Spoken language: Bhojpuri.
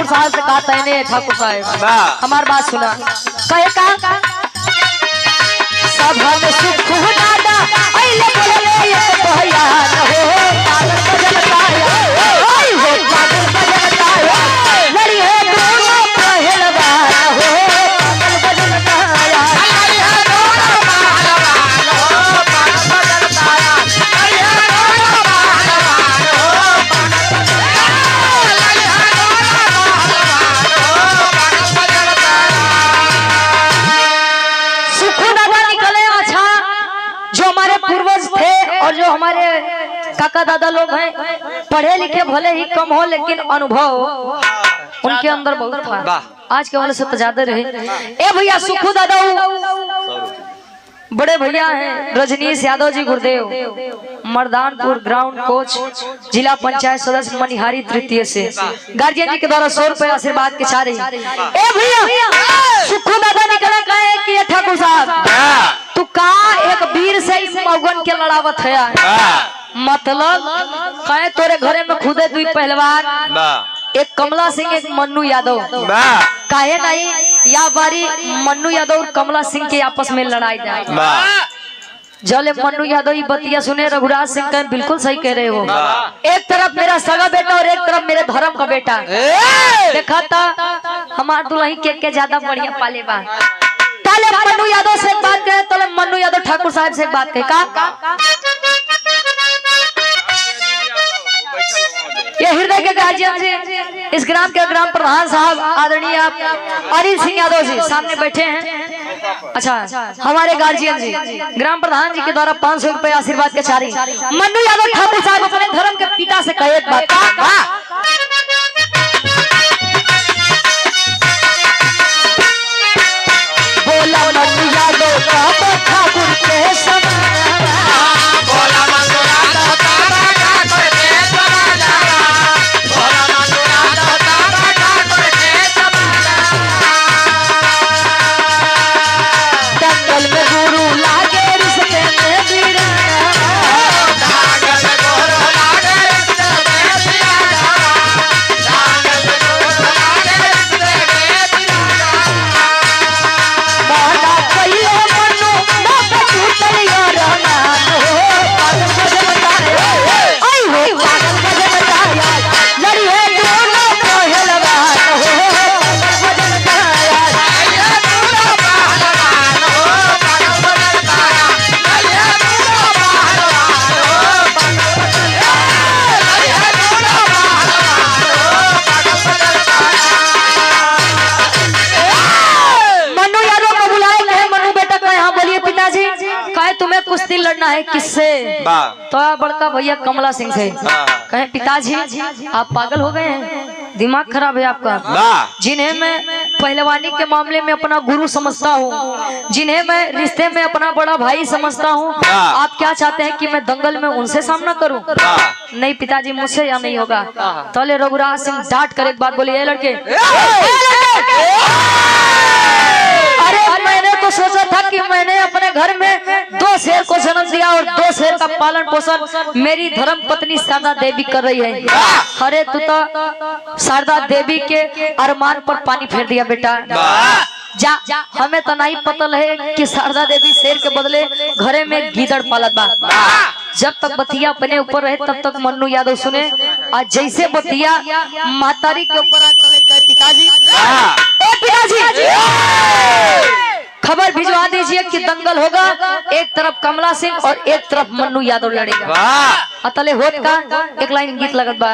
ठाकुर साहब से कहा तैने ठाकुर साहब हमार बात सुना। कहे का सभा में सुख दादा अइले बोले एक भैया न हो पागल बजन ताया ओय हो पागल बजन ताया लड़ी है दोनों पहलवान हो पागल बजन ताया लड़ी है दोनों पहलवान हो पागल बजन ताया। लड़ी है दोनों पहलवान हो पागल बजन ताया। लड़ी है दोनों पहलवान हो पागल बजन ताया। सुखू दादा निकले। अच्छा, जो हमारे पूर्वज थे और जो हमारे काका दादा लोग हैं, पढ़े लिखे भले ही कम हो लेकिन अनुभव उनके अंदर बहुत था। आज के वाले से तो ज्यादा रहे। ए भैया सुखू दादा बड़े भैया हैं रजनीश यादव जी गुरुदेव, मर्दानपुर ग्राउंड कोच, जिला पंचायत सदस्य मनिहारी तृतीय से गार्जियन जी के द्वारा 100 रुपए आशीर्वाद के चाह रही। ए भैया सुखू दादा निकला कहे कि ये ठाकुर साहब तू का एक वीर से इस मौगन के लड़ावत है यार। मतलब कहे तोरे घरे में खुदे दुई पहलवान, एक कमला सिंह एक मन्नू यादव, काहे नहीं या बारी मन्नू यादव और कमला सिंह के आपस में लड़ाई जाए। जले मन्नू यादव ये बतिया सुने रघुराज सिंह कहे बिल्कुल सही कह रहे हो, एक तरफ मेरा सगा बेटा और एक तरफ मेरे धर्म का बेटा। देखा था हमार दुल्ही के ज्यादा बढ़िया पाले बा। ताले मन्नू यादव से एक बात कहे, तले मन्नू यादव ठाकुर साहब से एक बात कहे का ये हृदय के गार्जियन जी, इस ग्राम के ग्राम प्रधान साहब आदरणीय आप अनिल सिंह यादव जी सामने बैठे हैं। अच्छा, हमारे गार्जियन जी ग्राम प्रधान जी के द्वारा 500 रुपए आशीर्वाद के चारी। मन्नू यादव ठाकुर साहब अपने धर्म के पिता से कहे एक बात का बोला मन्नू यादव ठाकुर के समान। बोला मन्नू यादव तारा ठाकुर के समाना। बोला मन्नू यादव तारा ठाकुर के समाना। दंगल में गुरु लागे रिश्ते में वीराना। दंगल में गुरु लागे रिश्ते में वीराना। दंगल में गुरु लागे रिश्ते में वीराना। माना कहियो मन्नू ना टूटल याराना हो पागल बजन ताया। आई हो पागल बजन ताया लड़ी है दोनों पहलवान हो पागल बजन ताया। लड़ी है दोनों पहलवान हो पागल बजन ताया। लड़ी है दोनों पहलवान हो पागल बजन ताया। लड़ी है दोनों पहलवान हो पागल बजन ताया। मन्नू यादव को बुलाए कहे मन्नू बेटा कहे हाँ बोलिए पिताजी। कहे तुम्हें कुश्ती लड़ना है किससे? तो बड़का भैया कमला सिंह से। कहे पिताजी आप पागल हो गए हैं, दिमाग खराब है आपका। जिन्हें मैं पहलवानी के मामले में अपना गुरु समझता हूँ, जिन्हें मैं रिश्ते में अपना बड़ा भाई समझता हूँ, आप क्या चाहते हैं कि मैं दंगल में उनसे सामना करूँ? नहीं पिताजी मुझसे या नहीं होगा। तले रघुराज सिंह डांट कर एक बात बोले, ए लड़के, अरे मैंने तो सोचा था कि मैंने अपने घर में 2 शेर को जन्म दिया और 2 शेर का पालन पोषण मेरी धर्म पत्नी शारदा देवी कर रही है। अरे तू तो शारदा देवी के अरमान पर पानी फेर दिया बेटा। जा, हमें तो नहीं पता है कि शारदा देवी शेर के बदले घरे में गीदड़ पालत बा। जब तक बतिया अपने ऊपर रहे तब तक मन्नू यादव सुने, और जैसे बतिया मातारी के ऊपर पिताजी, ए पिताजी खबर भिजवा दीजिए कि दंगल होगा, एक तरफ कमला सिंह और एक तरफ मन्नू यादव लड़ेगा। अतले होत का एक लाइन गीत लगत बा।